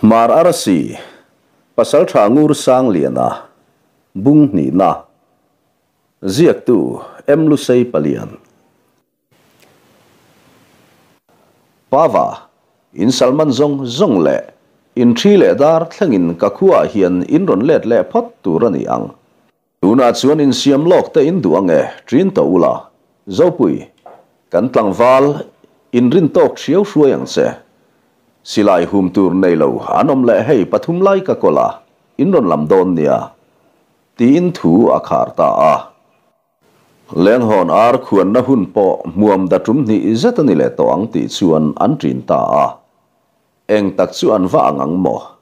Hmar Arsi, Pasaltha Ngur Sangliana, Bung Hnihna, Ziaktu, M. Lusei Palian. Pava, In Salman zawng zawng leh in thi leh dar thlengin ka khuaah hian in rawn let leh phawt tur a ni ang. Tunah chuan insiam lawk te in duh ang e, ṭin tawh ula. Zopui, kan tlangval inrin tawk ṭhiau hruai ang che. Silai hum tur nei lo an awm leh hei pathum lai ka kawl a, in rawn lam dawn nia. Tiin thu a khar ta a. Lenghawn ar khuanna hun pawh hmuam da ṭum hnih zet a ni leh tawh ang tih chuan an ṭin ta a. Eng tak chu an va ang ang maw?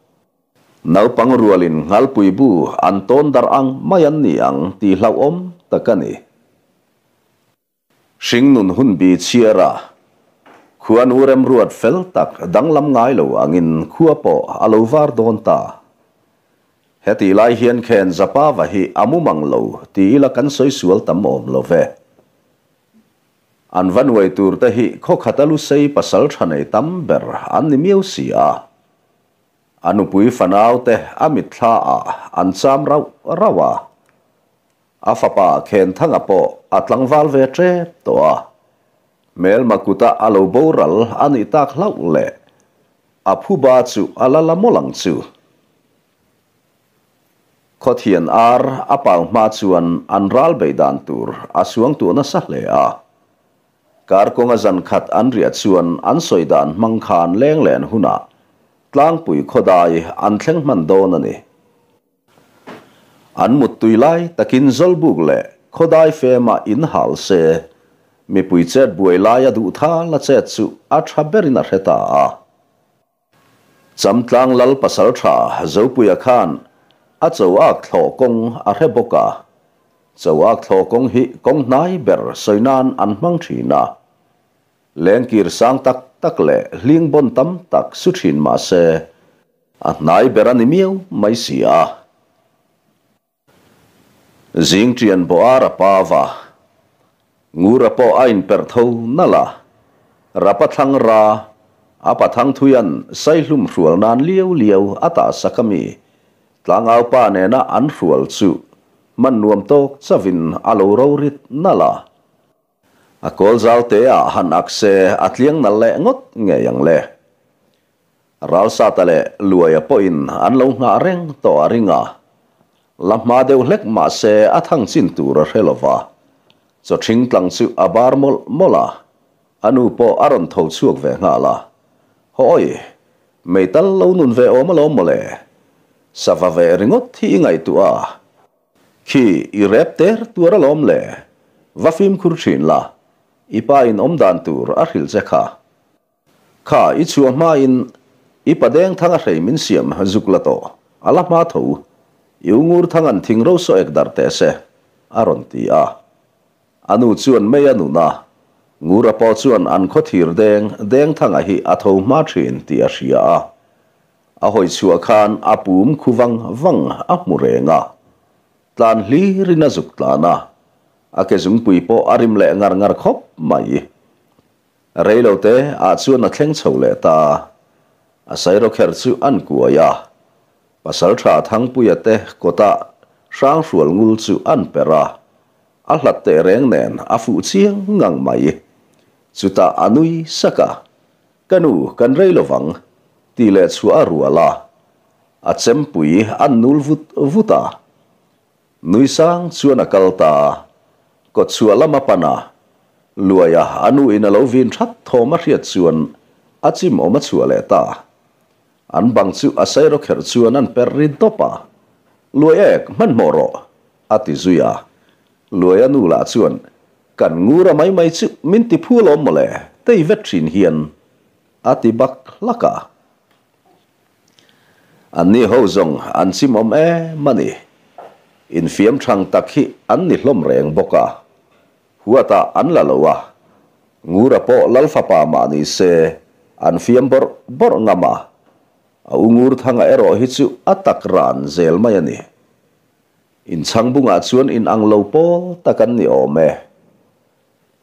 Naupang rualin nghalpui bu an tawn darh ang mai an ni ang tih hlauhawm tak a ni. Hringnun hun bi chhiar a, khuanu remruat fel tak danglam ngai lo angin khua pawh a lo var dawn ta. Hetih lai hian khen Zapava hi a mumang lo ti ila kan sawi sual tam awm lo ve. An va nuai tur te hi khawkhata lusei pasal tha nei tam ber an ni miau si a. A nupui fanaute a mitthla ah an cham rauh rauh a, a fapa Khenthanga pawh a tlangval ve tep tawh a, hmelma kuta a lo boral a nih tak hlauh leh a phuba chu a la la mawlh ang chu. Khawthian ar a pau hma chuan an ral bei dan tur a suangtuah nasa hle a, Karkawnga zan khat an riah chuan an sawi dan hmang khan leng len hunah tlangpui khawdai an thleng hman dawn a ni. An muttui lai takin Zawlbuk leh khawdai fema in hal se, mipui chet buai laia duh thal a chet chu a tha berin a hre ta a. Chamtlang Lal Pasaltha Zopuia khan a cho ak thlawh kawng a hre bawk a, cho ak thlawh kawng hi kawng hnai ber sawi nan an hmang thin a. Lengkir sang tak tak leh hling bawn tam tak su thin mah se, a hnai ber a ni miau mai si a. Zing ṭian bawh a rapa va. Ngura pawh a inperh tho nalh a. Rapa thlang ra, a pathang thuian saihlum hrual nan liau liau a tah sak a mi. Tlangau pa nena an hrual chu hman nuam tawk chauhin a lo ro rit nalh a. A kawl zau te ah han ak se a tliang nalh leh ngawt ngei ang le. Ralsata leh Luaia pawhin an lo nghah reng tawh a ring a, la hma deuh hlek mah se a thang chin tur a hre lo va, chawthing tlang chu a bar mawlh mawlh a, a nu pawh a rawn tho chhuak ve nghal a, Hawi, mei tal lo nun ve awm alawm mawle, sava ve ringawt hi i ngaihtuah a, khi i rep ter tuar alawm le, va fimkhur thin la, i pa in awm dan tur a hrilh che kha. Kha i chhuah hmain i padeng thanga hrei min siam zuk la tawh, a la hma tho. I ungur thangan thing ro saw ek darh teh se, a rawn ti a. A nu chuan mei a nun a, Ngura pawh chuan an khaw thir deng deng thanga hi a tho hma thin tih a hria a. A hawi chhuah khan a pum khu vang vang a hmu reng a. Tlan hlirin a zuk tlan a, a ke zungpui pawh a rim leh ngar ngar khawp mai. Reilo te ah chuan a thleng chho leh ta. A sairawkher chu an kuai a. Pasaltha Thangpuia te kawta Hranghrual ngul chu an per a. A hlat teh reng nen a fuh chiang ngang mai. Chutah a nui sak a. Ka nu, kan rei lovang, tih leh chhuah a rual a. A chempui an nul vut vut a. Nui sang chuan a kal ta a, kawtchhuah lam a pan a, Luaia a nu in a lo vin that thawm a hriat chuan a chim awm a chhuah leh ta. An bang chu a sairaw kherh chuan an per ri dawp a, Luai ek, hmanhmawh rawh, a ti zui a. Luaia nu lah chuan, Kan ngur a mai mai chu min ti phu alawm mawle, tei vet thin hian, a ti bak hlak a. Anni ho zawng an chimawm em a ni. Infiam thang tak hi an ni hlawm reng bawk a. Huatah an la lo a. Ngura pawh Lal fapa mah ni se an fiam bawrh bawrh ngam a. A u Ngur Thanga erawh hi chu a tak ran zel mai a ni. Inchhang bungah chuan inang lo pawl tak an ni awm e.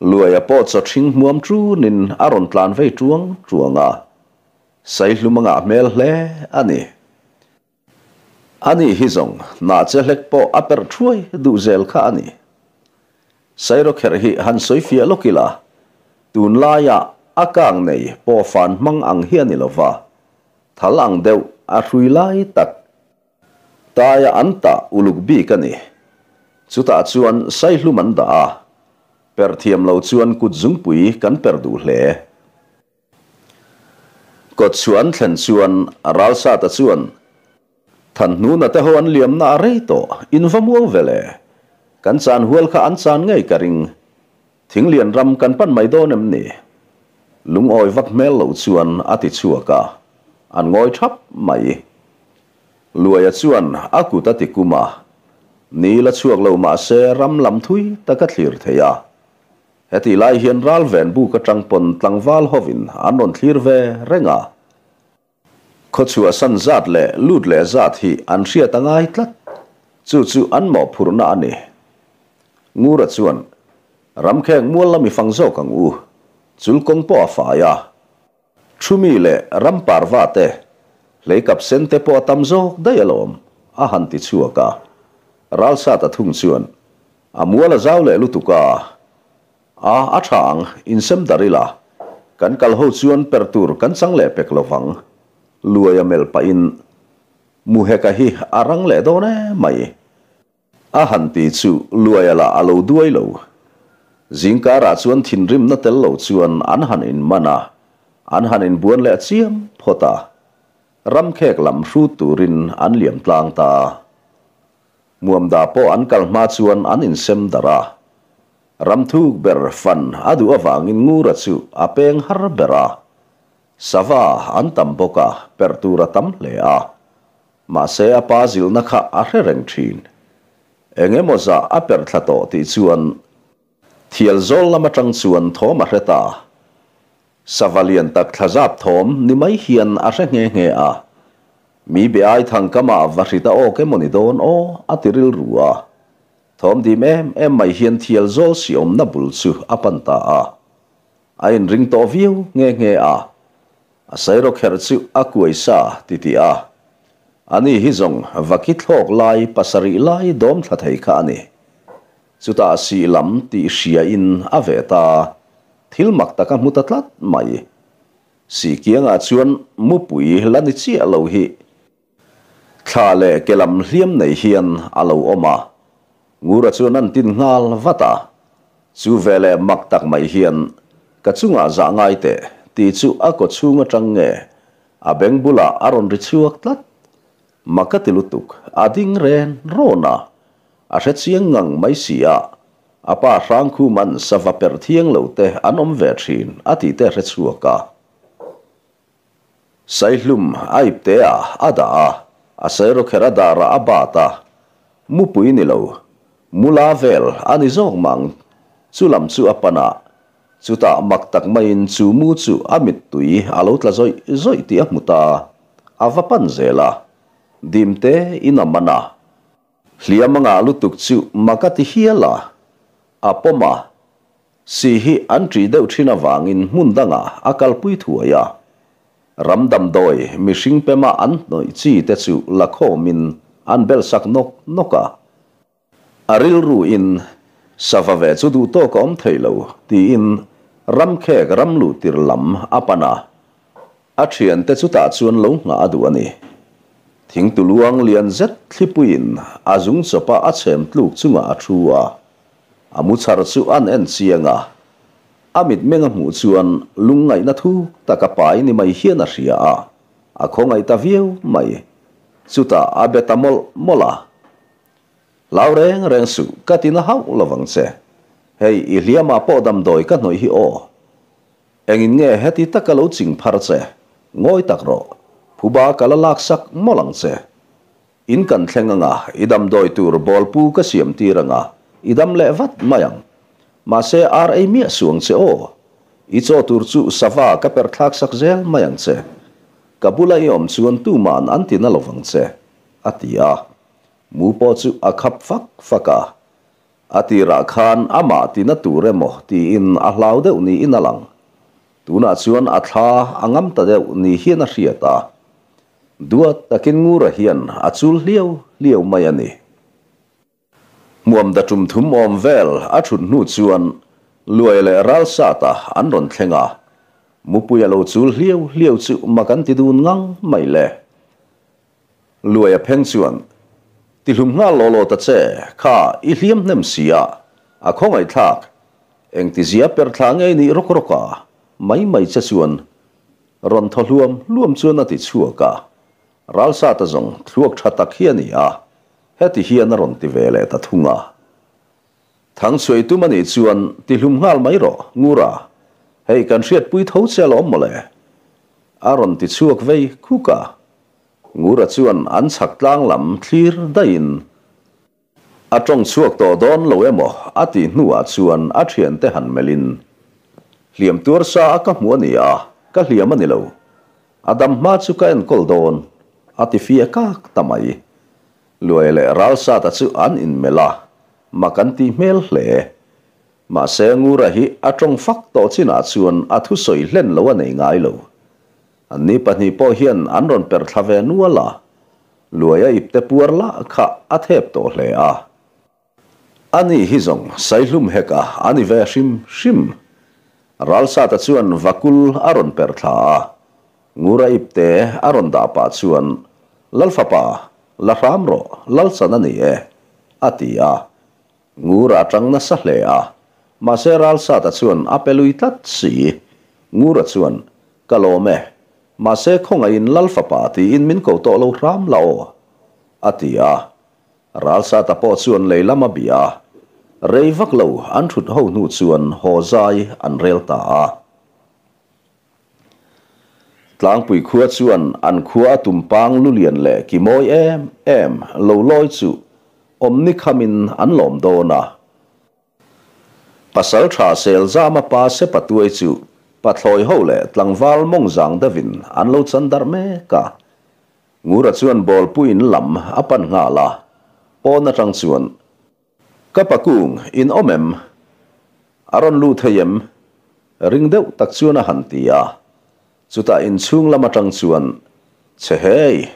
Luaia pawh chaw ṭhing hmuam ṭunin a rawn tlan vei ṭuang ṭuang a. Saihlum a ngah hmel hle a ni. Ani hi zawng hnah che hlek pawh a perh thuai duh zel kha a ni. Sairawkherh hi han sawi fiah lawk ila, tunlaia a kang nei pawhfan hmang ang hi a ni lova, thal ang deuh a hrui lai tak taia an tah uluk bik a ni. Chutah chuan saihlum an dah a, perh thiam lo chuan kut zungpui kan perh duh hle. Kawtchhuah an thlen chuan Ralsata chuan, Thanhnuna te ho an liamna a rei tawh, in va muang ve le. Kan chan hual kha an chan ngei ka ring. Thinglian ram kan pan mai dawn em ni? Lungawi vak hmel lo chuan a ti chhuak a, an ngawi thap mai. Luaia chuan a kut a ti kum a, Ni la chhuak lo mahse ram lam thui tak a thlir thei a. Hetih lai hian ralven buk atang pawn tlangval hovin an rawn thlir ve reng a. Khawchhuah san zat leh lut leh zat hi an hriat a ngai tlat. Chu chu an mawhphurhna a ni. Ngura chuan, Ramkheng mual lam i fang zawk ang u. Chul kawng pawh a fai a. Thumi leh ram parva te, hleikap sen te pawh a tam zawk daih alawm, a han ti chhuak a. Ralsata thung chuan, A mual a zau leh lutuk a, a a tha ang, insem darh ila, kan kal ho chuan per tur kan chang leh pek lo vang. Luaia melh pahin, Muheka hi a rang leh dawn em mai. A han ti chu Luaia lah a lo duai lo. Zingkarah chuan thinrimna tel lo chuan an han inman a, an han inbuan leh chiam phawt a. Ramkhek lam hrut turin an liam tlang ta a. Muamda pawh an kal hma chuan an insem darh a. Ramthuk ber fan a duh avangin Ngura chu a peng har ber a. Sava an tam bawk a, perh tur a tam hle a. Mahse a pa zilhna kha a hre reng thin. Eng emaw zah a perh thla tawh tih chuan thial zawl lam atang chuan thawm a hre ta. Sava lian tak thla zap thawm ni mai hian a hre nghe nghe a. Mi be ai thang kamah va hrit a awk emaw ni dawn aw a ti rilru a. Thawm dim em em mai hian thial zawl si awmna bul chu a pan ta a. A inring tawh viau nghe nghe a. A sairawkherh chu a kuai sa ti tih a. Ani hi zawng vaki thlawk lai pasarih lai dawm thla thei kha a ni. Chutah sih lam tih hria in a ve ta. Thil mak tak a hmu ta tlat mai. Sih kiangah chuan mupui la ni chiah lo hi. Thla leh ke lam hliam nei hian a lo awm a. Ngura chuan an tin nghal vat a. Chu veleh mak tak mai hian ka chungah zah ngai teh tih chu a kaw chhung atang nge a beng bulah a rawn ri chhuak tlat. Mak a ti lutuk, a ding ren rawn a. A hre chiang ngang mai si a, a pa Hrangkhuman sava perh thiang lo te an awm ve thin a tih te hre chhuak a. Saihlum a ipte ah a dah a, a sairawkherh a darah a bat a, mupui ni lo, mula vel a ni zawk mang, chu lam chu a pan a, chutah mak tak maiin chu mu chu a mittui a lo tla zawih zawih tih a hmu ta, a va pan zel a, dimte in a man a, hliam a ngah lutuk chu mak a ti hial a, a pawm a. Si hi an ṭih deuh ṭhin avangin hmun dangah a kalpui thuai a. Ram damdawi mihring pema an hnawih chi te chu la khawmin an belsak nawk nawk a. A rilruin sava ve chu duh tawk a awm thei lo tiin ramkhek ram luh tir lam a pan a. A ṭhiante chutah chuan lo nghah a duh a ni. Thingtuluang lian zet thlipuiin a zung chawpa a chhem tluk chungah a ṭhu a. A mu chhar chu an en chiang a, a mitmeng a hmuh chuan lungngaihna thuk tak a pai ni mai hian a hria a, a khawngaih ta viau mai. Chutah a be ta mawlh mawlh a, Hlau reng reng suh, ka ti na hauh lovang che. Hei, i hliamah pawh damdawi ka hnawih hi aw. Engin nge heti taka lo ching phar che? Ngawi tak rawh, phuba ka la laksak mawlh ang che. In kan thleng anga, i damdawi tur bawlpu ka siam tir anga, i dam leh vat mai ang. Mahse ar ei miah suh ang che aw. I chaw tur chu sava ka per thlak sak zel mai ang che. Ka bula i awm chuan tuman an ti na lovang che, a ti a. Mu pawh chu a khap fak fak a. A tirah khan amah ti na tur emaw tiin a hlau deuh niin a lang. Tunah chuan a thla a ngam ta deuh ni hian a hriat a. Duat takin Ngura hian a chul hliau hliau mai a ni. Hmuam da tum thum awm vel a thut hnu chuan Luai leh Ralsata an rawn thleng a. Mupui a lo chul hliau hliau chu mak an ti dun ngang mai le. Luaia pheng chuan, Tihlum nghal law law ta che, kha i hliam hnem si a, a khawngaihthlak. Engtizia per thla ngei nih rawk rawk a, mai mai che chuan rawn thaw hluam hluam chuan a ti chhuak a. Ralsata zawng thluak tha tak hi a ni a, heti hian a rawn ti ve leh ta thung a. Thangchhuai tum a nih chuan tihlum nghal mai rawh, Ngura. Hei kan hriatpui tho che alawm mawle. A rawn ti chhuak vei khuk a. Ngura chuan an chhak tlang lam thlir daihin a tawng chhuak tawh dawn lo emaw a tih hnuah chuan a thiante han melhin, Hliam tuar sa a ka hmu a ni a, ka hliam a ni lo. A dam hma chu ka enkawl dawn, a ti fiah kak ta mai. Luai leh Ralsata chu an inmelh a, mak an tih hmel hle. Mahse Ngura hi a tawng fak tawh chinah chuan a thusawi hlen lo a nei ngai lo. Anni pahnih pawh hian an rawn perh thla ve nual a, Luaia ipte puar lah kha a thep tawh hle a. Ani hi zawng Saihlum hek a a ni ve hrim hrim. Ralsata chuan Vakul a rawn perh thla a, Ngura ipte a rawn dah pah chuan, Lalfapa, la hram rawh, Lalchan a ni e, a ti a. Ngura a tang nasa hle a, mahse Ralsata chuan a pe lui tlat si. Ngura chuan, Ka lawm e, mahse khawngaihin Lal fapa tiin min ko tawh lo hram la aw, a ti a. Ralsata pawh chuan lei lam a bia a, rei vak lo an thut ho hnu chuan haw zai an rel ta a. Tlangpui khua chuan an khua a tumpang lulian leh ki mawi em em lo lawi chu awmni khamin an lawm dawn a. Pasal tha Selzama pa Sepatuai chu pathlawi ho leh tlangval mawngzang deuhin an lo chan darh mek a. Ngura chuan bawlpuiin lam a pan nghal a, pawn atang chuan, Ka pakung, in awm em? A rawn lut thei em? Ring deuh tak chuan a han ti a. Chutah inchhung lam atang chuan, Che hei!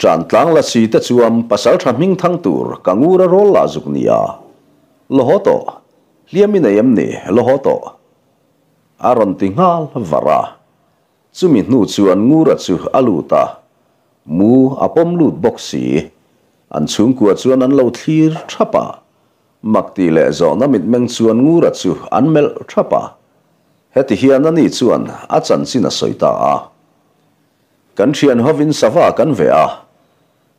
Ṭan tlang la si te chuan pasal ṭha hming thang tur ka ngur a rawl lah zuk nia. Lo haw tawh. Hliam i nei em ni? Lo haw tawh. A rawn ti nghal var a. Chumi hnu chuan Ngura chu a lut a, mu a pawm lut bawk si. An chhungkua chuan an lo thlir thap a, mak tih leh zawhna mitmeng chuan Ngura chu an melh thap a. Heti hian ani chuan a chanchin a sawi ta a. Kan thian hovin sava kan veh a,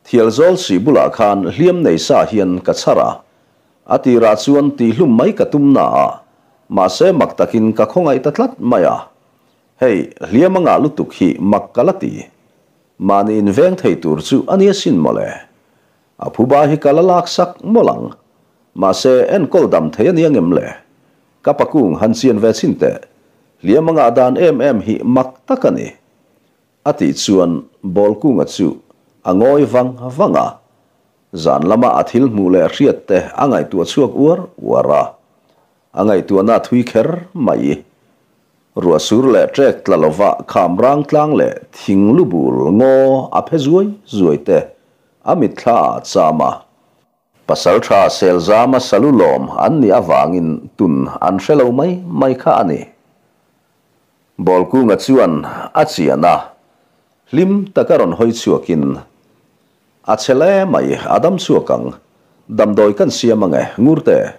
Thialzawl sih bulah khan hliam nei sa hian ka chhar a, a tirah chuan tihhlum mai ka tum na a, mahse mak takin ka khawngaih ta tlat mai a. Hei, hliam a ngah lutuk hi mak ka la ti. Mahni inveng thei tur chu a nia sin mawle. A phuba hi ka la lak sak mawlh ang. Mahse, enkawl dam thei a nia ngem le? Ka pakung han chian ve chhin teh. Hliam a ngah dan em em hi mak tak a ni. A tih chuan Bawlkunga chu a ngawi vang vang a. Zan lama a thil hmuh leh hriat te a ngaihtuah chhuak uar uar a. A ngaihtuahna a thui kher mai. Ruah sur leh trek tla lova kham rang tlang leh thing lu bul ngaw a phe zuai zuai te a mitthla ah cham a. Pasaltha Selzama salu lawm an nih avangin tun an hre lo mai mai kha a ni. Bawlkunga chuan a chian a, hlim taka rawn hawi chhuakin, A che le mai, a dam chhuak ang. Damdawi kan siam ange, Ngurte.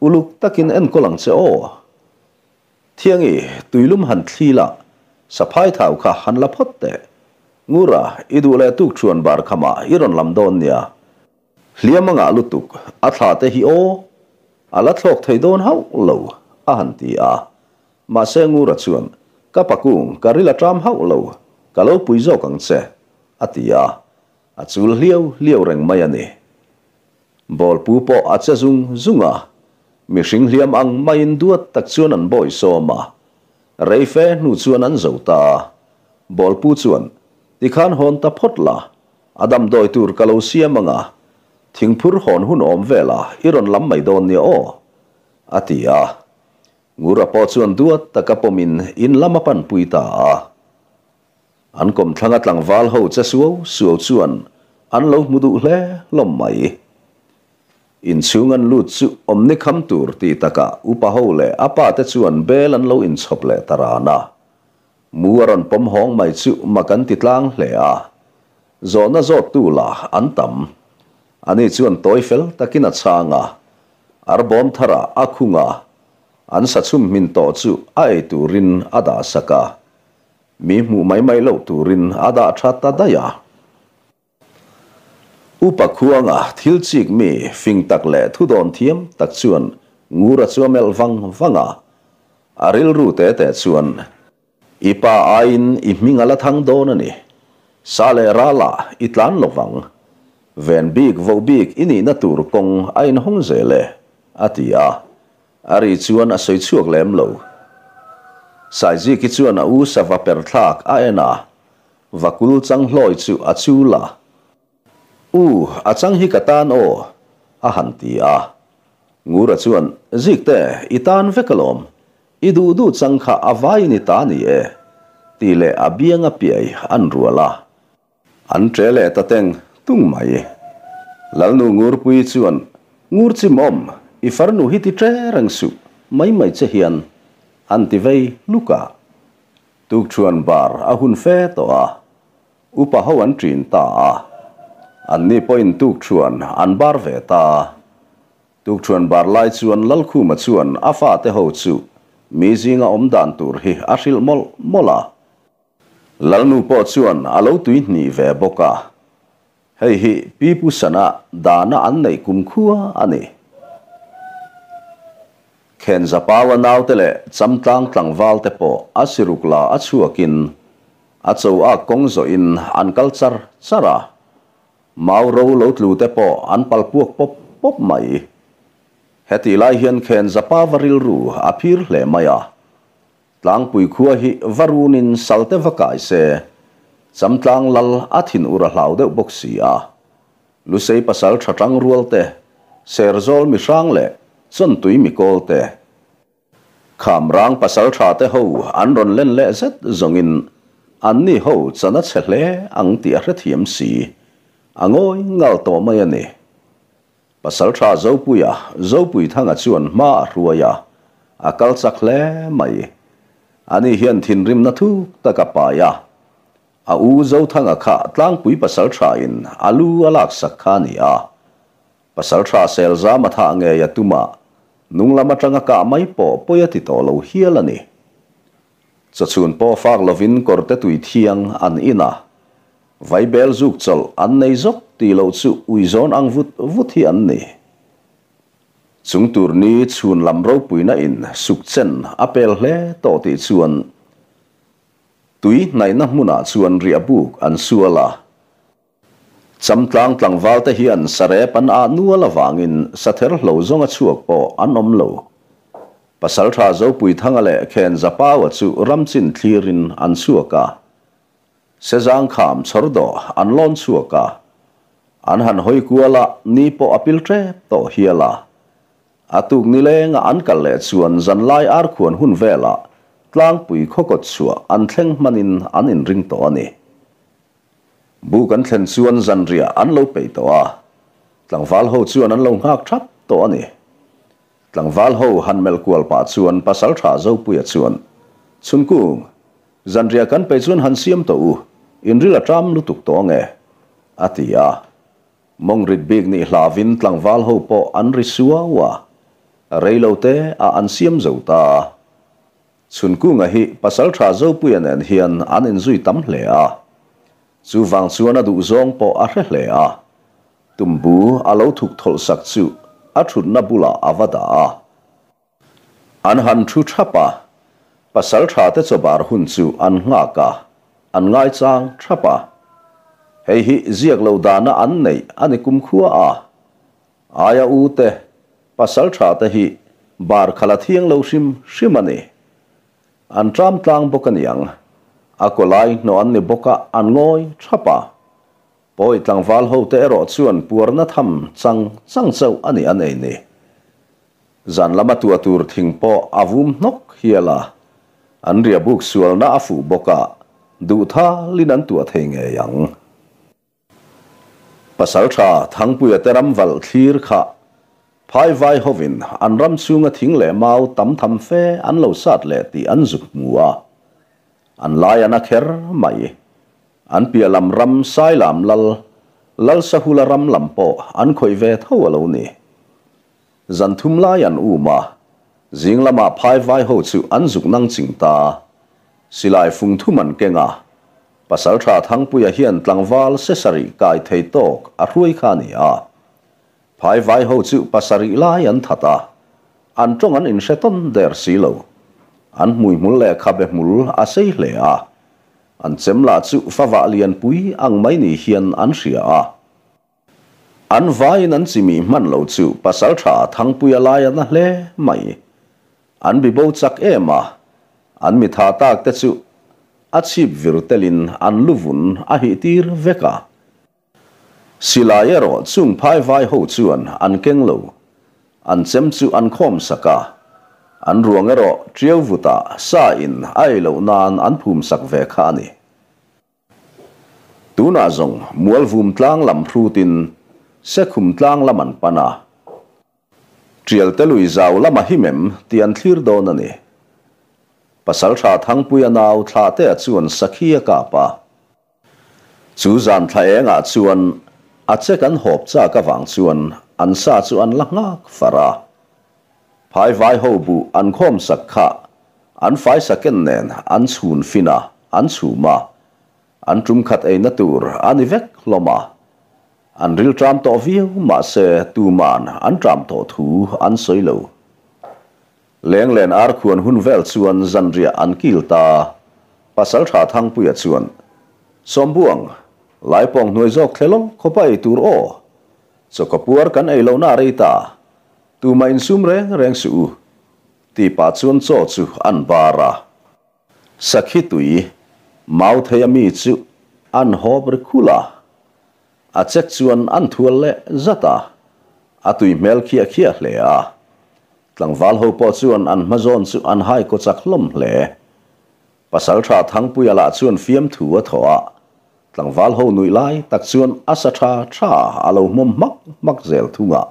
Uluk takin enkawl ang che aw. Thiangi, tuilum han thli la, saphai thau kha han la phawt teh. Ngura, i duh leh tuk chuan bar khamah i rawn lam dawn nia. Hliam a ngah lutuk, a thla te hi aw, a la thlawk thei dawn hauh lo, a han ti a. Mahse Ngura chuan, Ka pakung, ka ril a ṭam hauh lo, ka lo pui zawk ang che, a ti a. A chul hliau hliau reng mai a ni. Bawlpu pawh a che zung zung a, mihring hliam ang maiin duat tak chuan an bawi sawm a. Rei fe hnu chuan an zo ta a. Bawlpu chuan, Tikhan hawn ta phawt la, a damdawi tur ka lo siam ang a, thingphur hawn hun awm vel a i rawn lam mai dawn nia aw, a ti a. Ngura pawh chuan duat taka pawmin in lam a panpui ta a. An kawmthlanga tlangval ho che suau suau chuan an lo hmu duh hle hlawm mai. Inchhung an lut chu awmni kham tur tih takah upa ho leh a pa te chuan bel an lo inchhawp leh ta ran a. Mu a rawn pawm hawng mai chu mak an ti tlang hle a. Zawhna zawttu lah an tam. Ani chuan tawi fel takin a chhang a, arbawm tharah a khung a, an sa chhum hmin tawh chu a ei turin a dah sak a. Mi hmuh mai mai loh turin a dah tha ta daih a. Upa Khuanga thil chik mi fing tak leh thudawn thiam tak chuan Ngura chu a melh vang vang a. A rilru te te chuan, I pa aiin i hming a la thang dawn a ni. Sa leh ralah i tlan lo vang. Ven bik voh bik i nihna tur kawng a inhawng zel e, a ti a. A ri chuan a sawi chhuak lem lo. Saiziki chuan a u sava per thlak a en a, vakul chang hlawi chu a chul a. U, a chang hi ka tan aw, a han ti a. Ngura chuan, Zikte, i tan vek alawm. I duh duh chang kha a vaiin i ta ni e, tih leh a biang a piai an rual a. An ṭe leh ta teng tung mai. Lalnu Ngurpuii chuan, Ngur chimawm, i farnu hi ti ṭe reng suh, mai mai che hian, an ti vei hluk a. Tukṭhuan bar a hun fe tawh a, upa ho an ṭin ta a. Anni pawhin tukṭhuan an bar ve ta. Tukṭhuan bar lai chuan Lalkhuma chuan a fate ho chu mi zinga awm dan tur hi a hrilh mawlh mawlh a. Lalnu pawh chuan a lo tui hnih ve bawk a, hei hi Pi Pu Sana dana an neih kumkhua a ni. Khenzapaua naute leh Chamtlang tlangval te pawh a siruk la a chhuakin a cho a kawng zawhin an kal char char a, mau ro lo tlu te pawh an pal puak pawp pawp mai. Hetih lai hian Khenzapaua rilru a phir hle mai a, Tlangpui khua hi va runin salte va kai se, Chamtlang lal a thin ur a hlau deuh bawk si a. Lusei pasal tha tang rual te, Serzawl mi hrang leh Chawntui mi kawl te, Khamrang pasal tha te ho an rawn len leh zet zawngin anni ho chan a chhe hle ang tih a hrethiam si, a ngawi ngal tawh mai a ni. Pasalṭha Zopuia, Zopuithanga chuan hma a hruai a, a kal chak hle mai. Ani hian thinrimna thuk tak a pai a. A u Zothanga kha tlangpui pasalṭhain a lu a laksak kha a ni a. Pasalṭha Selzama thah ngei a tum a, nung lam aṭanga kah mai pawh pawi a ti tawh lo hial a ni. Chawchhun pawh fak lovin kawrte tui thiang an in a, Vaibel zuk chawlh an nei zawk tih loh chu uizawn ang vut vut hi an ni. Chung tur ni chhun lam ropuina in suk chen a pel hle tawh tih chuan tui hnaihna hmunah chuan riah buk an sual a. Chamtlang tlangval te hian sarep an ah nual avangin sather hlo zawnga chhuak pawh an awm lo. Pasaltha Zopuithanga leh Khenzapaua chu ramchin thlirin an chhuak a. Sezang kham chhawr dawh an lawn chhuak a, an han hawi kual a, ni pawh a pil tep tawh hial a. A tuk nilenga an kal leh chuan zanlai arkhuan hun velah tlangpui khawkawt chhuah an thleng hmanin an inring tawh a ni. Buk an thlen chuan zanriah an lo peih tawh a, tlangval ho chuan an lo nghak thap tawh a ni. Tlangval ho han melh kual pah chuan Pasaltha Zopuia chuan, Chhunkung, Zanriah kan peih chuan han siam tawh u, inril a ṭam lutuk tawh ang e, a ti a. Mawng rit bik nih hlavin tlangval ho pawh an ri suau a, rei lo te a an siam zo ta. Chhunkunga hi Pasalṭha Zopuia nen hian an inzui tam hle a, chuvang chuan a duhzawng pawh a hre hle a. Tumbu a lo thuk thawlh sak chu a ṭhutna bulah a va dah a. An han thu thap a, pasal tha te chawbar hun chu an nghak a, an ngaichang thap a. Hei hi ziak lo dana an neih a ni kumkhua a. Aia u te, pasal tha te hi bar khalh a thiang lo hrim hrim a ni. An ṭam tlang bawk a niang. A kawlai hnawh an ni bawk a, an ngawi thap a. Pawi tlangval ho te erawh chuan puarna tham chang chang chauh a ni an ei ni. Zan lama tua tur thing pawh a vum hnawk hial a, an riahbuk sualna a fuh bawk a, duh thalin an tuah thei ngei ang. Pasalṭha Thangpuia te ram valh thlir kha phai vai hovin an ram chhunga thing leh mau tam tham fe an lo sat leh tih an zuk hmu a, an lai a na kher mai. An piah lam ram Sailam lal, Lalsahula ram lam pawh an khawih ve tho a lo ni. Zan thum lai an um a, zing lamah phai vai ho chu an zuk nang ching ta. Silai fung thum an keng a, Pasalṭha Thangpuia hian tlangval se sarih kai thei tawk a hruai kha a ni a. Phai vai ho chu pasarih lai an that a, an ṭawng an inhre tawn der si lo. An hmuihmul leh khabe hmul a sei hle a, an chem lah chu favah lianpui ang mai ni hian an hria a. An vaiin an chimih hman lo chu Pasalṭha Thangpuia lai a na hle mai. An bibo chak em a, an mi tha tak te chu a chhip vir telin an luvun a hih tir vek a. Silai erawh chung phai vai ho chuan an keng lo. An chem chu an khawm sak a, an ruang erawh tiau vutah sa in a ei loh nan an phum sak ve kha a ni. Tunah zawng Mualvum tlang lam hrutin Sekhum tlang lam an pan a. Tialte lui zau lama him em tih an thlir dawn a ni. Pasaltha Thangpuia nau Thlahtea chuan Sakhi a kap a. Chu zan thla engah chuan a chek an hawp chak avang chuan an sa chu an la nghak far a. Phai vai ho buh an khawm sak kha an fai saken nen an chhun fin a, an chhum a. An tum khat eina tur a ni vek hlawm a. An ril ṭam tawh viau mahse tuman an ṭam tawh thu an sawi lo. Lenglen ar khuan hun vel chuan zanriah an kil ta. Pasalṭha Thangpuia chuan, Sawmbuang, Laipawng hnuai zawk thle lawk khawpa ei tur aw. Chawka puar kan ei lohna a rei ta. Tumah insum reng reng suh u. Ti pah chuan chaw chu an bar a. Sakhi tui, mau thei a mi chu an hawp ri khul a. A chek chuan an thual leh zat a, a tui hmel khiah khiah hle a. Tlangval ho pawh chuan an hma zawn chu an hai kaw chak hlawm hle. Pasaltha Thangpuia lah chuan fiamthu a thawh a, tlangval ho nuih lai tak chuan a sa tha tha a lo hmawm hmak hmak zel thung a.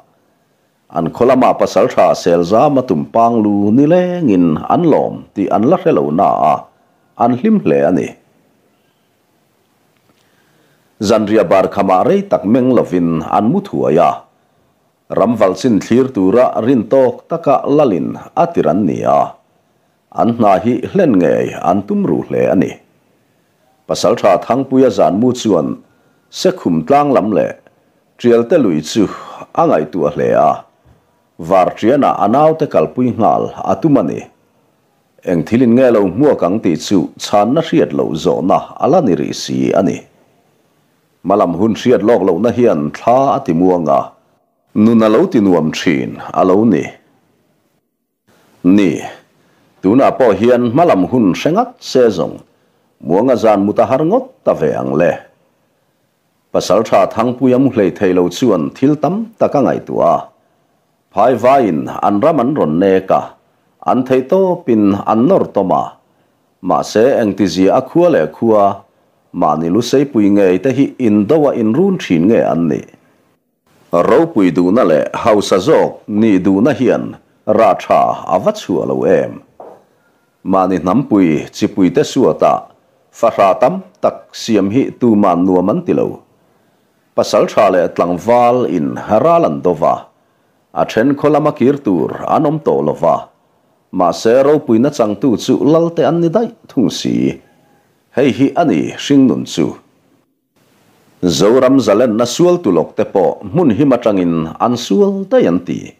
An khaw lama pasaltha Selzama tumpang lu nilengin an lawm tih an la hre lo na a, an hlim hle a ni. Zanriah bar khamah rei tak meng lovin an mu thuai a, ram valchin thlir tura rin tawk taka lalin a tir an ni a, an hna hi hlen ngei an tum ruh hle a ni. Pasaltha Thangpuia zanmu chuan Sekhum tlang lam leh Tialte lui chu a ngaihtuah hle a, Vartianah a naute kalpui nghal a tum a ni. Eng thil in nge lo hmuak ang tih chu chhanna hriat loh zawhna a la ni rih si a ni. Hmalam hun hriat lawk lohna hian thla a ti muang a. Nun a lo ti nuam thin a lo ni. Ni, tunah pawh hian hmalam hun hre ngat se zawng muanga zan mut a har ngawt ta ve ang le. Pasaltha Thangpuia mu hlei thei lo chuan thil tam tak a ngaihtuah a. Phai vaiin an ram an rawn nek a, an theih tawpin an nawr tawm a. Mahse, engtizia a khua leh khua, mahni luseipui ngei te hi indo a inrun thin nge an nih? Ropui duhna leh hausa zawk nih duhna hian rah tha a va chhuah lo em? Mahni hnampui chipuite suatah fahrah tam tak siam hi tuman nuam an ti lo. Pasaltha leh tlangval in ral an do va, a then khaw lama kir tur an awm tawh lo va, mahse ropuina changtu chu Lalte an ni daih thung si. Hei hi a ni hringnun chu. Zoram zalenna sual tulawk te pawh hmun him atangin an sual daih an ti.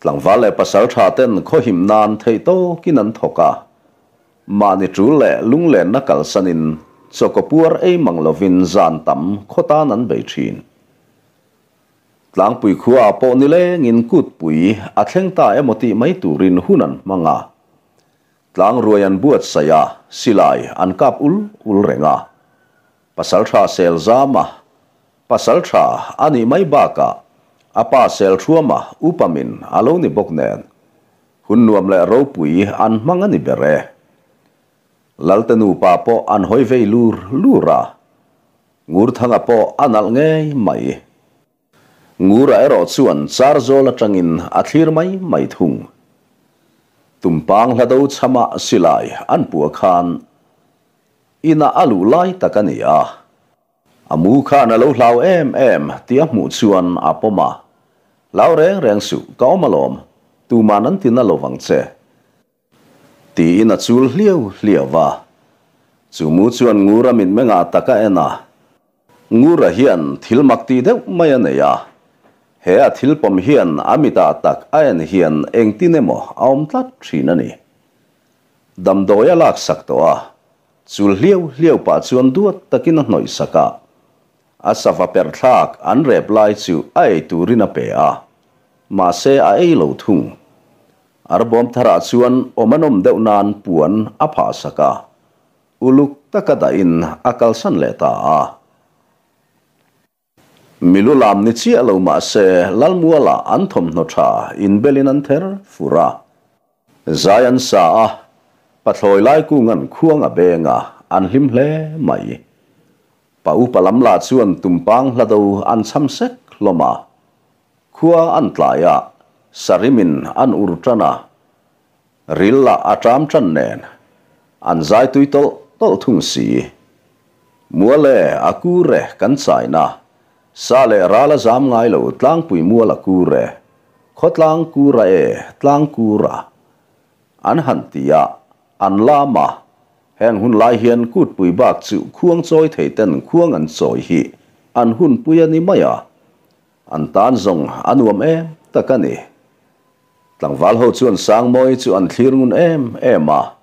Tlangval leh pasaltha ten khaw him nan theih tawkin an thawk a, Mahni tul leh lunglenna kalsanin chawkaw puar ei mang lovin zan tam khaw tan an bei thin. Tlangpui khuaah pawh nilengin kutpui a thleng ta emaw tih mai turin hun an hmang a. Tlangruai an buatsaih a, silai an kap ul ul reng a. Pasaltha Selzama, Pasaltha a nih mai bakah A pa Selṭhuama upamin a lo ni bawk nen, hun nuam leh ropui an hmang a ni ber e. Lalte nupa pawh an hawi vei lur lur a, Ngurthanga pawh a nalh ngei mai. Ngura erawh chuan char zawl atangin a thlir mai mai thung. Tumpang hlado chhama silai an puah khan inah a luh lai tak a ni a. A mu khan a lo hlau em em tih a hmuh chuan a pawm a, Hlau reng reng suh, ka awm alawm, tuman an ti na lo vang che. Tiin a chul hliau hliau a. Chu mu chuan Ngura mitmengah tak a en a. Ngura hian thil mak tih deuh mai a nei a. He a thil pawm hian a mitah tak a en hian engtin emaw a awm tlat thin a ni. Damdawi a laksak tawh a. Chul hliau hliau pah chuan duat takin a hnawih sak a. A sava perh thlak an rep lai chu a ei turin a pe a. Mahse a ei lo thung. Arbawm tharah chuan awm a nawm deuh nan puan a phah sak a, uluk taka dahin a kalsan leh ta a. Milu lam ni chiah lo mah se Lalmualah an thawmhnaw tha inbelin an ther fur a. Zai an sa a, pathlawi lai kungan khuang a beng a, an hlim hle mai. Pa upa lam lah chuan tumpang hlado an cham sek hlawm a. Khua an tlai a, sarimin an ur tan a, ril lah a ṭam ṭan nen, an zai tui tawlh tawlh thung si. Mual e, a kur e, kan chaina, sa leh ral a zam ngai lo tlangpui mual a kur e, khawtlang kur a e, tlang kur a. An han ti a, an lam a, heng hun lai hian kutpui bak chu khuang chawi thei ten khuang an chawi hi an hunpui a ni mai a, An tan zawng a nuam em tak a ni. Tlangval ho chuan Sangmawi chu an thlir ngun em em a.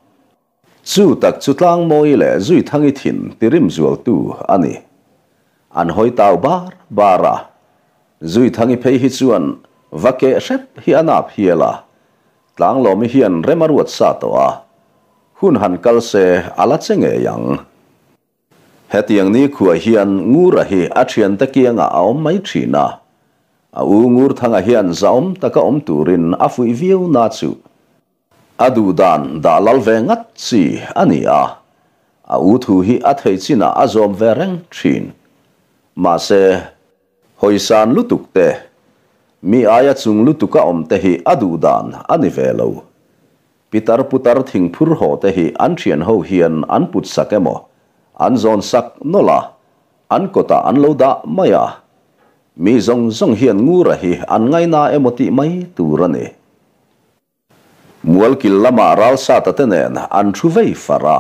Chu tak chu Tlangmawi leh Zuithangi thin tirim zualtu a ni. An hawi tau bar bar a. Zuithangi phei hi chuan va keh hrep hi a nap hial a. Tlanglawmi hian rem a ruat sa tawh a. Hun han kal se a la che ngei ang. Hetiang nikhua hian Ngura hi a thiante kiangah a awm mai thin a. A u Ngurthanga hian zahawm taka awm turin a fuih viau na chu a duh dan dah lal ve ngat chi a ni a. A u thu hi a thei chinah a zawm ve reng thin. Mahse, hawisan lutuk te, mi aia chung lutuka awm te hi a duh dan a ni ve lo. Pitar putar thingphur haw te hi an thian ho hian an put sak emaw, an zawn sak nawlh a, an kawtah an lo dah mai a. Mi zawng zawng hian Ngura hi an ngaina emaw tih mai tur a ni. Mualkil lamah Ralsata te nen an thu vei far a.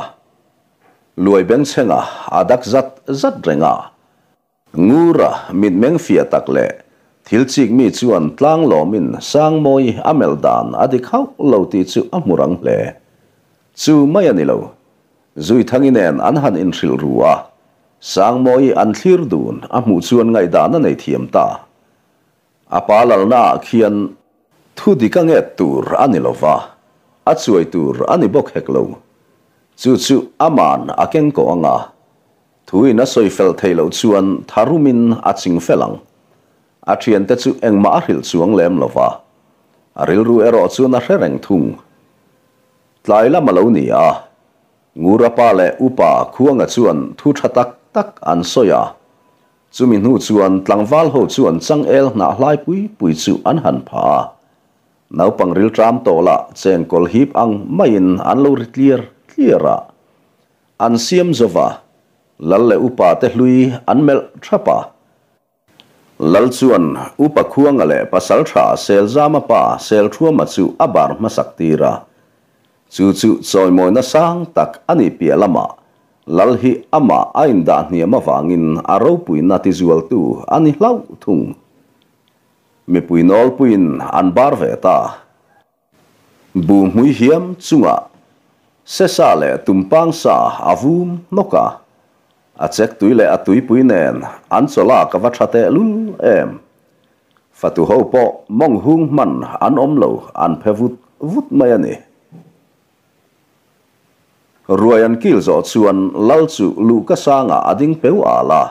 Luai bengchhenga a dak zat zat reng a. Ngura mitmeng fiah tak leh thil chik mi chuan tlang lawmin Sangmawi a melh dan a dik hauh lo tih chu a hmu rang hle. Chu mai a ni lo. Zuithangi nen an han inhrilh ru a, Sangmawi an thlir dun a hmuh chuan ngaihdan a nei thiam ta. A pa lalnaah khian thu dik a nget tur a ni lo va, a chuai tur a ni bawk hek lo. Chu chu aman a keng kawh ang a, Thuin a sawi fel theih loh chuan tharumin a ching fel ang. A thiante chu engmah a hrilh chuang lem lo va, a rilru erawh chuan a hre reng thung. Tlai lam a lo ni a, Ngura pa leh Upa Khuanga chuan thu tha tak tak an sawi a. Chumi hnu chuan tlangval ho chuan changel hnah hlai pui pui chu an han pha a. Naupang rilṭam tawh lah chengkawl hip ang maiin an lo ri tliar tliar a. An siam zova, Lal leh Upa te hlui an melh thap a. Lal chuan Upa Khuanga leh Pasaltha Selzama pa Selthuama chu a bar hmasak tir a. Chu chu chawimawina sang tak a nih piah lamah Lal hi amah a indah hniam avangin a ropuina tizualtu a ni hlauh thung. Mipui nawlpuiin an bar ve ta. Bu hmui hiam chungah sesa leh tumpang sa a vum hnawk a, a chek tui leh a tuipui nen an chawlak a va tha teh lul em. Fatu ho pawh mawng hung hman an awm lo an phe vut vut mai a ni. Ruai an kil zawh chuan lal chu luhka sangah a ding peu al a,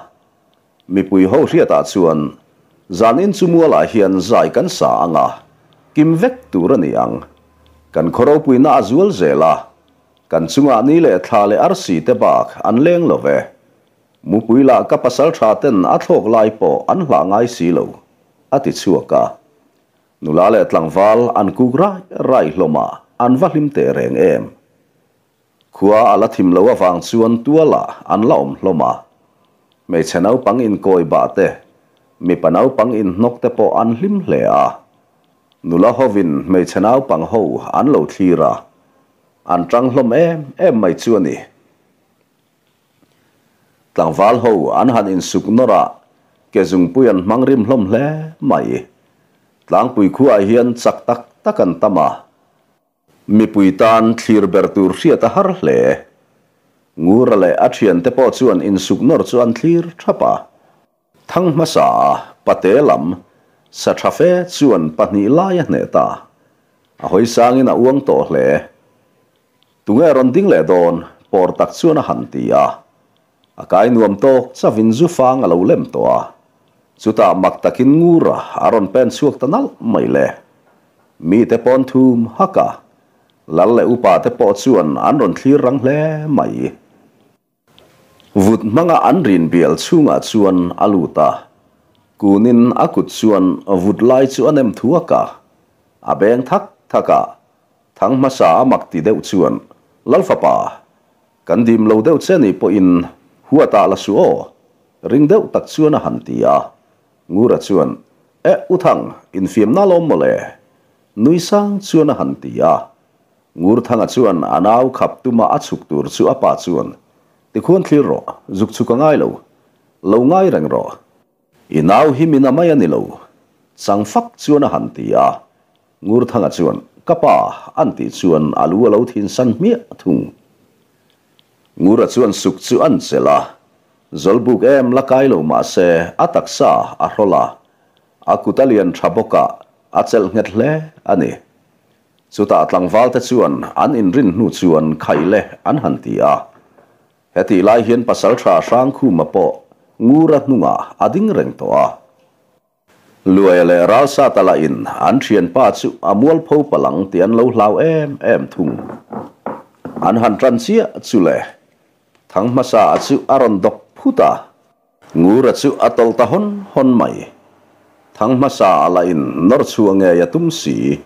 mipui ho hriatah chuan. Zanin chu mualah hian zai kan sa ang a, kim vek tur a ni ang. Kan khaw ropuina a zual zel a, kan chungah ni leh thla leh arsi te bak an leng lo ve. Mupui lah ka pasal tha ten a thlawk lai pawh an hlah ngai si lo, a ti chhuak a. Nula leh tlangval an kuk rai rai hlawm a, an va hlim teh reng em. Khua a la thim lo avang chuan tualah an la awm hlawm a. Hmeichhe naupang inkawi bah te, mipa naupang inhnawk te pawh an hlim hle a. Nula hovin hmeichhe naupang ho an lo thlir a, an tang hlawm em em mai chu a ni. Tlangval ho an han insuk nawr a, ke zungpui an hmang rim hlawm hle mai. Tlangpui khuaah hian chak tak tak an tam a. Mipui tan thlir ber tur hriat a har hle. Ngura leh a thiante pawh chuan insuk nawr chu an thlir thap a. Thang hmasa a pate lam sa tha fe chuan pahnih lai a hneh ta. A hawi sangin a uang tawh hle. Tunge rawn ding leh dawn? Pawr tak chuan a han ti a. A kai nuam tawk chauhin zu fang a lo lem tawh a, chutah mak takin Ngura a rawn pen chhuak ta nalh mai le. Mite pawn thum hak a, Lal leh upa te pawh chuan an rawn thlir rang hle mai. Vut hmanga an rin bial chhungah chuan a lut a, kunin a kut chuan vut lai chu a nem thuak a, a beng thak thak a, thang hmasa a mak ti deuh chuan, Lalfapa, Kan dim lo deuh che nih pawhin huatah la suh aw, ring deuh tak chuan a han ti a. Ngura chuan, Eh, U Thang, infiamna lawm mawle? Nui sang chuan a han ti a. Ngurthanga chuan a nau khap tuma a chhuk tur chu a pa chuan, Tikhuan thlir rawh, zuk chhuk a ngai lo. Lo ngai reng rawh. I nau hi min a mai a ni lo, chang fak chuan a han ti a. Ngurthanga chuan, Ka pa, an tih chuan a lu a lo thin san hmiah thung. Ngura chuan suk chu an chelh a, Zawlbuk em la kai lo mah se a taksa a hrawlh a, a kut a lian tha bawk a, a chelh nghet hle a ni. Chutah tlangvalte chuan an inrin hnu chuan khaile an han ti a. Hetih lai hian Pasaltha Hrangkhuma pawh Ngura hnungah a ding reng tawh a. Luaia leh Ralsata lahin an thianpa chu a mualpho palang tih an lo hlau em em thung. An han tan chiah chu le, Thang hmasa a chu a rawn dawk phut a. Ngura chu a tawlh ta hawn hawn mai. Thang hmasa a lahin nawr chhuah ngei a tum si.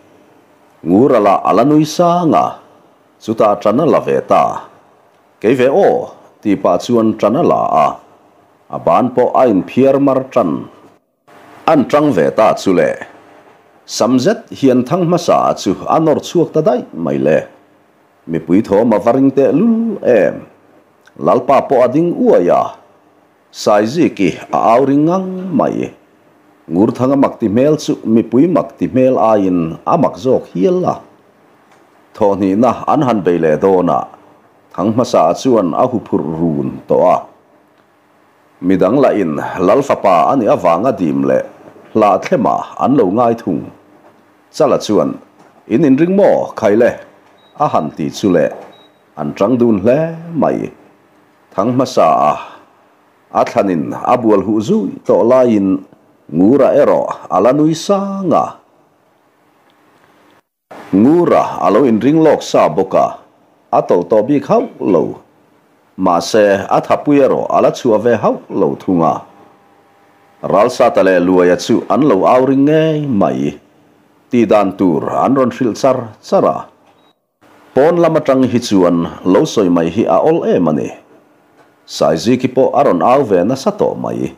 Ngura lah a la nui sang a, chutah tan a la ve ta. Kei ve aw, tih pah chuan ṭan a la a, a ban pawh a inphiar mar ṭan. An ṭang ve ta chu le. Sam zet hian thang hmasa chu a nawr chhuak ta daih mai le. Mipui thawm a va ring teh lul em. Lalpa pawh a ding uai a, Saiziki a au ring ngang mai. Ngurthanga mak ti hmel chu mipui mak ti hmel aiin a mak zawk hial a. Thawhhnihna an han bei leh dawn a, thang hmasa chuan a huphurh run tawh a. Midang lahin Lal fapa a nih avanga dim leh hlah thlemah an lo ngai thung. Chala chuan, In inring maw, Khaile? a han ti chu le, an tang dun hle mai. Thang hmasa a a thlanin a bual huh zui tawh laiin Ngura erawh a la nui sang a. Ngura a lo inring lawk sa bawk a, a tawlh tawh bik hauh lo. Mahse, a thapui erawh a la chhuah ve hauh lo thung a. Ralsata leh Luaia chu an lo au ring ngei mai. Tih dan tur an rawn hrilh char char a. Pawn lam atang hi chuan lo sawi mai hi a awl em a ni. Saiziki pawh a rawn au ve nasa tawh mai.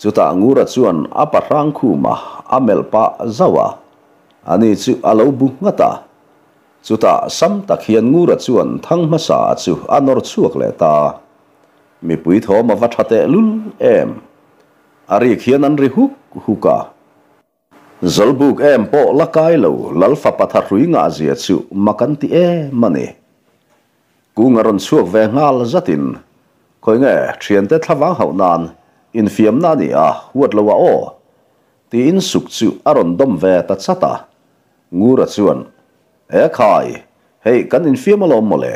Chutah Ngura chuan a pa hrang khum a, a melh pah zauh a. Ani chu a lo bu nghat a. Chutah sam tak hian Ngura chuan thang hmasa chu a nawr chhuak leh ta. Mipui thawm a va tha teh lul em. A rik hian an ri huk huk a. Zawlbuk em pawh la kai lo Lal fapa thahrui ngah zia chu mak an ti em a ni. Kung a rawn chhuak ve nghal zatin, Khawi nge thiante thlavang hauh nan infiamna a ni a, huat lo a aw? Tiin suk chu a rawn dawm ve ta chat a. Ngura chuan, E khai, hei kan infiam alawm mawle,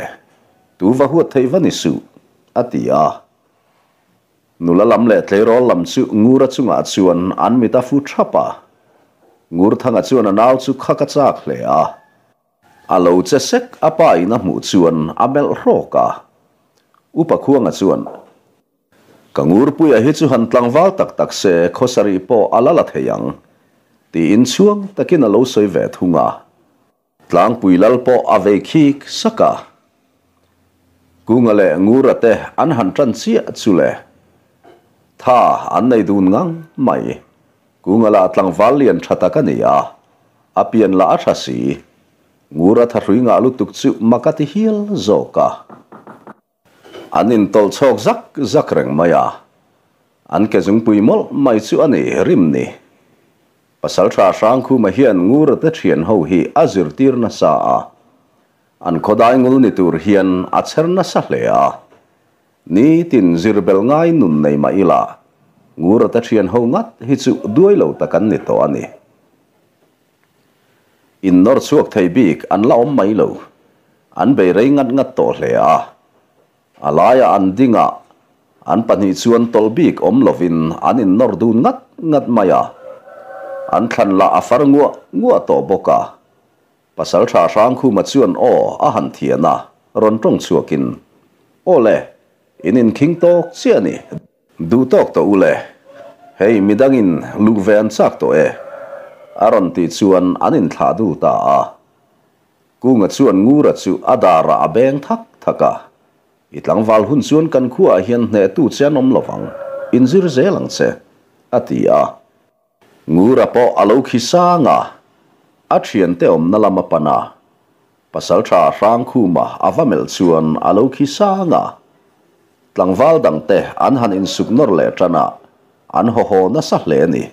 tu va huat theih va ni suh, a ti a. Nula lam leh tleirawl lam chu Ngura chungah chuan an mit a fu thap a. Ngurthanga chuan a nau chu khak a chak hle a. A lo che sek a pa in a hmuh chuan a melh hrawk a. Upa Khuanga chuan, Ka Ngurpuia hi chu han tlangval tak tak se khawsarih pawh a la la thei ang, tiin chhuang takin a lo sawi ve thung a. Tlangpui lal pawh a vei khik sak a. Kunga leh Ngura te an han tan chiah chu le. Tha an nei dun ngang mai. Kunga lah tlangval lian tha tak a ni a, a pian lah a tha si. Ngura thahrui ngah lutuk chu mak a ti hial zawk a. An intawlh chhawk zak zak reng mai a, an ke zungpui mawlh mai chu a ni rim ni. Pasaltha Hrangkhuma hian Ngura te thian ho hi a zirtir nasa a, an khawdai ngul ni tur hian a chher nasa hle a. Nitin zir bel ngai nun nei mah ila, Ngura te thian ho ngat hi chu duai lo tak an ni tawh a ni. Innawr chhuak thei bik an la awm mai lo. An bei rei ngat ngat tawh hle a. A laiah an ding a, an pahnih chuan tawlh bik awm lovin an innawr dun ngat ngat mai a. An thlan lah a far nguah nguah tawh bawk a. Pasaltha Hrangkhuma chuan aw a han thian a, rawn tawng chhuakin, Aw le, in inkhing tawk chiah a ni. Duh tawk tawh u le, hei midangin luh ve an chak tawh e, a rawn tih chuan an inthlah dul ta a. Kunga chuan Ngura chu a darah a beng thak thak a, I tlangval hun chuan kan khuaah hian hnehtu che an awm lovang, inzir zel ang che, a ti a. Ngura pawh a lo khi sang a, a thiante awmna lam a pan a. Pasaltha Hrangkhuma a va melh chuan a lo khi sang a. Tlangval dangte an han insuk nawr leh tan a, an haw haw nasa hle a ni.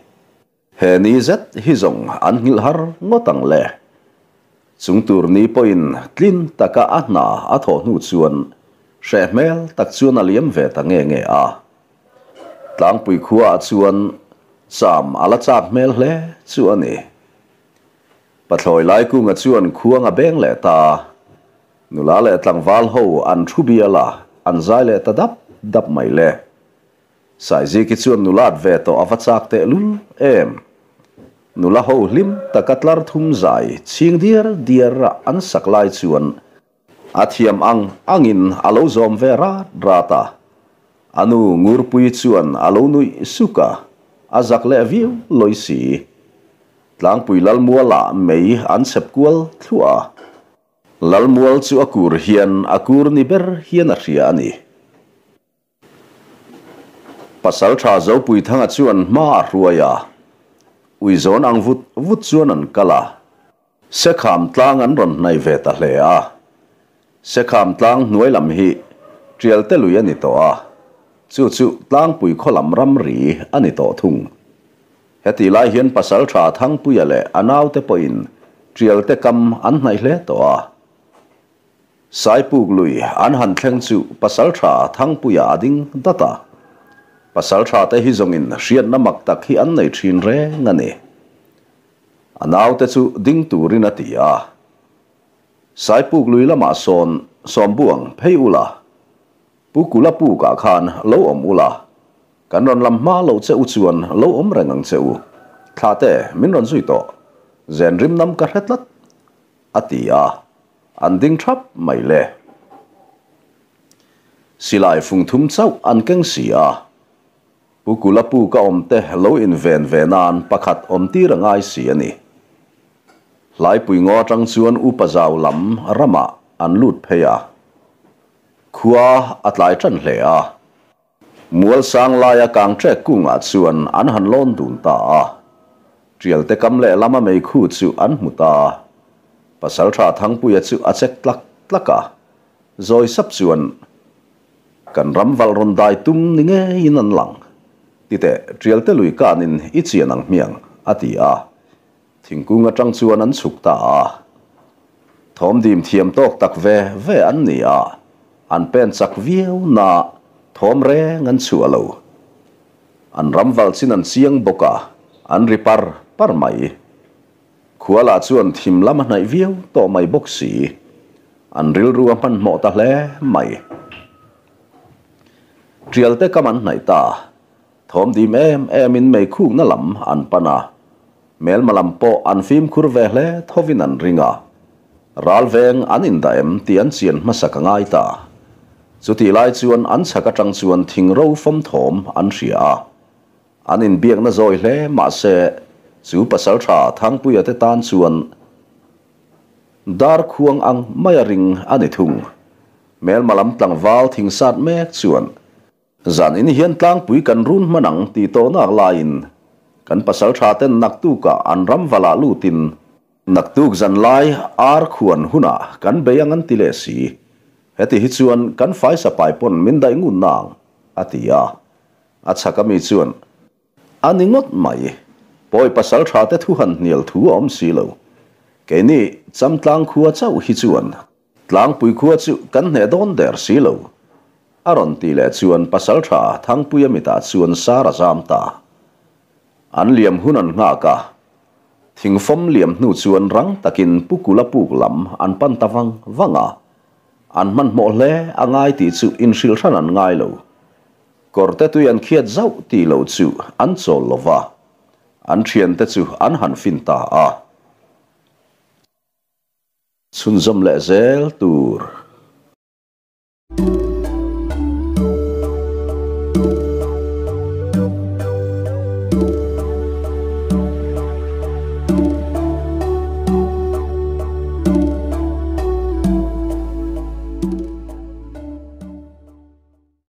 He ni zet hi zawng an nghilh har ngawt ang le. Chung tur ni pawhin tlin taka a hna a thawh hnu chuan hreh hmel tak chuan a liam ve ta nge nge a. Tlangpui khuaah chuan cham a la chak hmel hle chu a ni. Pathlawi Laikunga chuan khuang a beng leh ta. Nula leh tlangval ho an thu bial a, an zai leh ta dap dap mai le. Saiziki chuan nulat ve tawh a va chak teh lul em. Nula ho hlim taka tlar thum zai chhing diar diar a an sak lai chuan A thiam ang angin a lo zawm ve rat rat a, a nu Ngurpuii chuan a lo nuih suk a, a zak leh viau lawi si. Tlangpui Lalmualah mei an chhep kual thluah a, Lalmual chu a kur hian a kur ni ber hian a hria a ni. Pasaltha Zopuithanga chuan hma a hruai a, uizawn ang vut vut chuan an kal a. Sekham tlang an rawn hnaih ve ta hle a, Sekham tlang hnuai lam hi Tialte lui a ni tawh a, chu chu tlangpui khaw lam ramri a ni tawh thung. Heti lai hian Pasaltha Thangpuia leh a naute pawhin Tialte kam an hnaih hle tawh a. Saipuk lui an han thleng chu Pasaltha Thangpuia a ding dat a. Pasaltha te hi zawngin hriatna mak tak hi an nei thin reng a ni. A naute chu ding turin a ti a. Saipuk lui lamah sawn Sawmbuang phei ula, Pu Kula pukah khan lo awm ula, kan rawn lam hma lo che u chuan lo awm reng ang che u. Thlate min rawn zui tawh. Zen rim nam ka hre tlat. A ti a, an ding thap mai le. Silai fung thum chauh an keng si a, Pu Kula pu ka awm te lo inven ve nan pakhat awm tir a ngai si a ni. Hlaipui ngaw atang chuan Upa Zau lam ramah an lut phei a, khua a tlai tan hle a. Mual sang laia kangṭek kungah chuan an han lawn dun ta a. Ṭialte kam lehlam a meikhu chu an hmu ta a. Pasalṭha Thangpuia chu a chek tlak tlak a. Zawi sap chuan, Kan ram valh rawn dai tum ni ngeiin an lang. Titeh, ṭialte lui kanin i chian ang hmiang, a ti a. Thingkung aṭang chuan an chhuk ta a. Thawm dim thiam tawk tak ve ve an ni a, an pen chak viau na thawm reng an chhuah lo. An ram valh chin an chiang bawk a, an ri par par mai. Khua lah chuan thim lam a hnaih viau tawh mai bawk si. An rilru a hmanhmawh ta hle mai. Ṭialte kam an hnaih ta. Thawm dim em emin meikhukna lam an pan a. Hmelma lam pawh an fimkhur ve hle thovin an ring a. Ral veng an indah em tih an chian hmasa ka ngai ta. Chutih lai chuan an chhak atang chuan thing ro fawm thawm an hria a. An inbiakna zawi hle mahse chu pasaltha Thangpuia te tan chuan dar khuang ang maia ring a ni thung. Hmelma lam tlangval thing sat mek chuan Zan in hian tlangpui kan run hman ang tih tawh nak laiin kan pasaltha ten naktukah an ram valah lutin naktuk zan lai ar khuan hunah kan bei ang an ti leh si. Heti hi chuan kan faisa pai pawn min daih ngun nang, a ti a. A chhak ami chuan, A ni ngawt mai. Pawi pasaltha te thu han hnial thu a awm si lo. Keini Chamtlang khua chauh hi chuan Tlangpui khua chu kan hneh dawn der si lo. A rawn tih leh chuan Pasaltha Thangpuia mitah chuan sar a zam ta. An liam hun an nghak a. Thingfawm liam hnu chuan rang takin Pu Kula puk lam an pan ta vang vang a. An hmanhmawh hle a ngai tih chu inhrilhran an ngai lo. Kawrte tui an khiat zauh tih loh chu an chawl lo va. An thiante chu an han fin ta a. Chhunzawm leh zel tur.